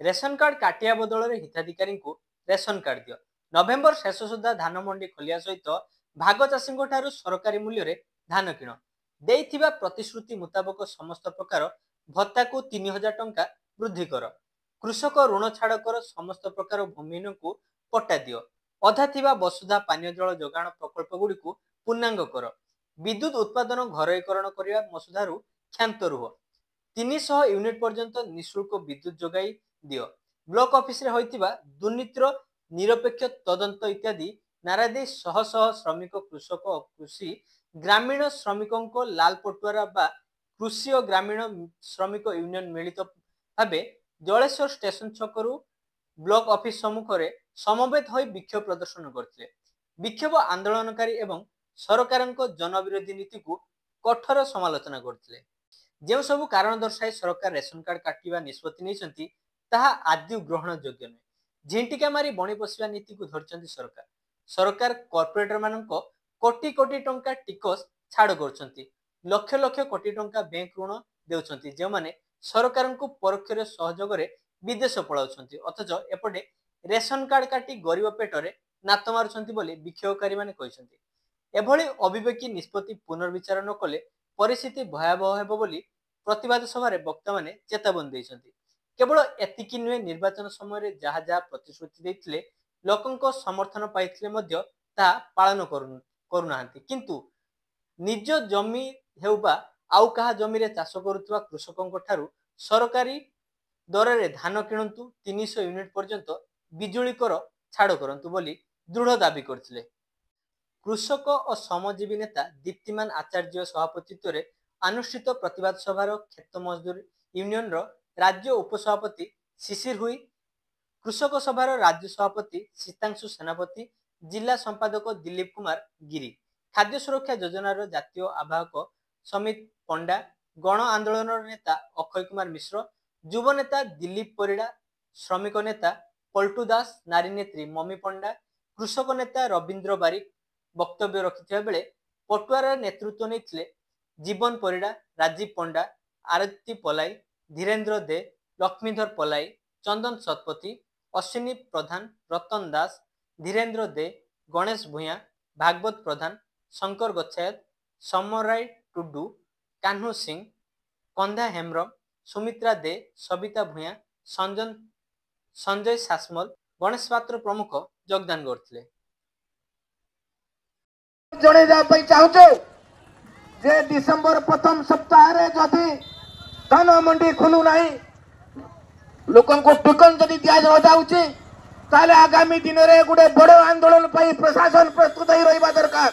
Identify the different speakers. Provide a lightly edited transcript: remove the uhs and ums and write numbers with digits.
Speaker 1: Ration card କାଟିବା ବଦଳରେ ହିତାଧିକାରୀଙ୍କୁ ରେସନ କାର୍ଡ ଦିଅ, ନଭେମ୍ବର ଶେଷ ସୁଦ୍ଧା ଧାନ ମଣ୍ଡି ଖୋଲିବା ସହିତ ଭାଗ ଚାଷୀଙ୍କ ଠାରୁ ସରକାରୀ ମୂଲ୍ୟରେ ଧାନ କିଣ, ଦେଇଥିବା ପ୍ରତିଶ୍ରୁତି ମୁତାବକ ସମସ୍ତ ପ୍ରକାର ଭତ୍ତାକୁ 3000 ଟଙ୍କା ବୃଦ୍ଧି କର, କୃଷକ ଋଣ ଛାଡ଼ କର, ସମସ୍ତ ପ୍ରକାର ଭୂମିହୀନଙ୍କୁ ପଟ୍ଟା ଦିଅ, ଅଧା ଥିବା ବସୁଧା ପାନୀୟ ଜଳ ଯୋଗାଣ ପ୍ରକଳ୍ପଗୁଡ଼ିକୁ ପୂର୍ଣ୍ଣାଙ୍ଗ କର, ବିଦ୍ୟୁତ ଉତ୍ପାଦନ ଘରୋଇକରଣ କରିବା ମସୁଧାରୁ କ୍ଷାନ୍ତ ରୁହ, 300 ୟୁନିଟ୍ ପର୍ଯ୍ୟନ୍ତ ନିଃଶୁଳ୍କ ବିଦ୍ୟୁତ ଯୋଗାଇ ଦିଅ, ବ୍ଲକ ଅଫିସରେ ହୋଇଥିବା ଦୁର୍ନୀତିର ନିରପେକ୍ଷ ତଦନ୍ତ ଇତ୍ୟାଦି ନାରା ଦେଇ ଶହ ଶହ ଶ୍ରମିକ, କୃଷକ ଓ କୃଷି ଗ୍ରାମୀଣ ଶ୍ରମିକଙ୍କ ଲାଲ ପଟୁଆରା ବା କୃଷି ଓ ଗ୍ରାମୀଣ ଶ୍ରମିକ ୟୁନିୟନ ମିଳିତ ଭାବେ ଜଳେଶ୍ୱର ଷ୍ଟେସନ ଛକରୁ ବ୍ଲକ ଅଫିସ ସମ୍ମୁଖରେ ସମବେତ ହୋଇ ବିକ୍ଷୋଭ ପ୍ରଦର୍ଶନ କରିଥିଲେ। ବିକ୍ଷୋଭ ଆନ୍ଦୋଳନକାରୀ ଏବଂ ସରକାରଙ୍କ ଜନବିରୋଧୀ ନୀତିକୁ କଠୋର ସମାଲୋଚନା କରିଥିଲେ। ଯେଉଁ ସବୁ କାରଣ ଦର୍ଶାଇ ସରକାର ରେସନ କାର୍ଡ କାଟିବା ନିଷ୍ପତ୍ତି ନେଇଛନ୍ତି, ତାହା ଆଦୌ ଗ୍ରହଣ ଯୋଗ୍ୟ ନୁହେଁ। ଝିଣ୍ଟିକା ମାରି ବଣି ପଶିବା ନୀତିକୁ ଧରିଛନ୍ତି ସରକାର। ସରକାର କର୍ପୋରେଟରମାନଙ୍କ କୋଟି କୋଟି ଟଙ୍କା ଟିକସ ଛାଡ଼ କରୁଛନ୍ତି, ଲକ୍ଷ ଲକ୍ଷ କୋଟି ଟଙ୍କା ବ୍ୟାଙ୍କ ଋଣ ଦେଉଛନ୍ତି, ଯେଉଁମାନେ ସରକାରଙ୍କୁ ପରୋକ୍ଷରେ ସହଯୋଗରେ ବିଦେଶ ପଳାଉଛନ୍ତି, ଅଥଚ ଏପଟେ ରେସନ କାର୍ଡ କାଟି ଗରିବ ପେଟରେ ନାତ ମାରୁଛନ୍ତି ବୋଲି ବିକ୍ଷୋଭକାରୀମାନେ କହିଛନ୍ତି। ଏଭଳି ଅବିବେକୀ ନିଷ୍ପତ୍ତି ପୁନର୍ବିଚାର ନ କଲେ ପରିସ୍ଥିତି ଭୟାବହ ହେବ ବୋଲି ପ୍ରତିବାଦ ସଭାରେ ବକ୍ତାମାନେ ଚେତାବନୀ ଦେଇଛନ୍ତି। କେବଳ ଏତିକି ନୁହେଁ, ନିର୍ବାଚନ ସମୟରେ ଯାହା ଯାହା ପ୍ରତିଶ୍ରୁତି ଦେଇଥିଲେ, ଲୋକଙ୍କ ସମର୍ଥନ ପାଇଥିଲେ ମଧ୍ୟ ତାହା ପାଳନ କରୁନାହାନ୍ତି। କିନ୍ତୁ ନିଜ ଜମି ହେଉ ବା ଆଉ କାହା ଜମିରେ ଚାଷ କରୁଥିବା କୃଷକଙ୍କ ଠାରୁ ସରକାରୀ ଦରରେ ଧାନ କିଣନ୍ତୁ, 300 ୟୁନିଟ୍ ପର୍ଯ୍ୟନ୍ତ ବିଜୁଳି କର ଛାଡ଼ କରନ୍ତୁ ବୋଲି ଦୃଢ଼ ଦାବି କରିଥିଲେ। କୃଷକ ଓ ଶ୍ରମଜୀବୀ ନେତା ଦୀପ୍ତିମାନ ଆଚାର୍ଯ୍ୟ ସଭାପତିତ୍ୱରେ ଅନୁଷ୍ଠିତ ପ୍ରତିବାଦ ସଭାର କ୍ଷେତ ମଜଦୁର ୟୁନିୟନର ରାଜ୍ୟ ଉପସଭାପତି ଶିଶିର ହୁଇ, କୃଷକ ସଭାର ରାଜ୍ୟ ସଭାପତି ସୀତାଂଶୁ ସେନାପତି, ଜିଲ୍ଲା ସମ୍ପାଦକ ଦିଲ୍ଲୀପ କୁମାର ଗିରି, ଖାଦ୍ୟ ସୁରକ୍ଷା ଯୋଜନାର ଜାତୀୟ ଆବାହକ ସମିତ ପଣ୍ଡା, ଗଣ ଆନ୍ଦୋଳନର ନେତା ଅକ୍ଷୟ କୁମାର ମିଶ୍ର, ଯୁବ ନେତା ଦିଲ୍ଲୀପ ପରିଡ଼ା, ଶ୍ରମିକ ନେତା ପଲ୍ଟୁ ଦାସ, ନାରୀ ନେତ୍ରୀ ମମି ପଣ୍ଡା, କୃଷକ ନେତା ରବୀନ୍ଦ୍ର ବାରିକ ବକ୍ତବ୍ୟ ରଖିଥିବା ବେଳେ ପଟୁଆର ନେତୃତ୍ୱ ନେଇଥିଲେ ଜୀବନ ପରିଡ଼ା, ରାଜୀବ ପଣ୍ଡା, ଆରତୀ ପଲାଇ, ଧୀରେନ୍ଦ୍ର ଦେ, ଲକ୍ଷ୍ମୀଧର ପଲାଇ, ଚନ୍ଦନ ଶତପଥୀ, ଅଶ୍ୱିନୀ ପ୍ରଧାନ, ରତନ ଦାସ, ଧୀରେନ୍ଦ୍ର ଦେ, ଗଣେଶ ଭୂୟାଁ, ଭାଗବତ ପ୍ରଧାନ, ଶଙ୍କର ଗଚ୍ଛାୟତ, ସମରାଇ ଟୁଡୁ, କାହ୍ନୁ ସିଂ, କନ୍ଧା ହେମ୍ବ୍ରମ, ସୁମିତ୍ରା ଦେ, ସବିତା ଭୂୟାଁ, ସଞ୍ଜୟ ସାସମଲ, ଗଣେଶ ପାତ୍ର ପ୍ରମୁଖ ଯୋଗଦାନ କରିଥିଲେ।
Speaker 2: ଜଣେଇବା ପାଇଁ ଚାହୁଁଛୁ ଯେ ଡିସେମ୍ବର ପ୍ରଥମ ସପ୍ତାହରେ ଯଦି ଧାନ ମଣ୍ଡି ଖୋଲୁ ନାହିଁ, ଲୋକଙ୍କୁ ଟୋକନ ଯଦି ଦିଆଯାଉଛି, ତାହେଲେ ଆଗାମୀ ଦିନରେ ଗୋଟେ ବଡ଼ ଆନ୍ଦୋଳନ ପାଇଁ ପ୍ରଶାସନ ପ୍ରସ୍ତୁତ ହେଇ ରହିବା ଦରକାର।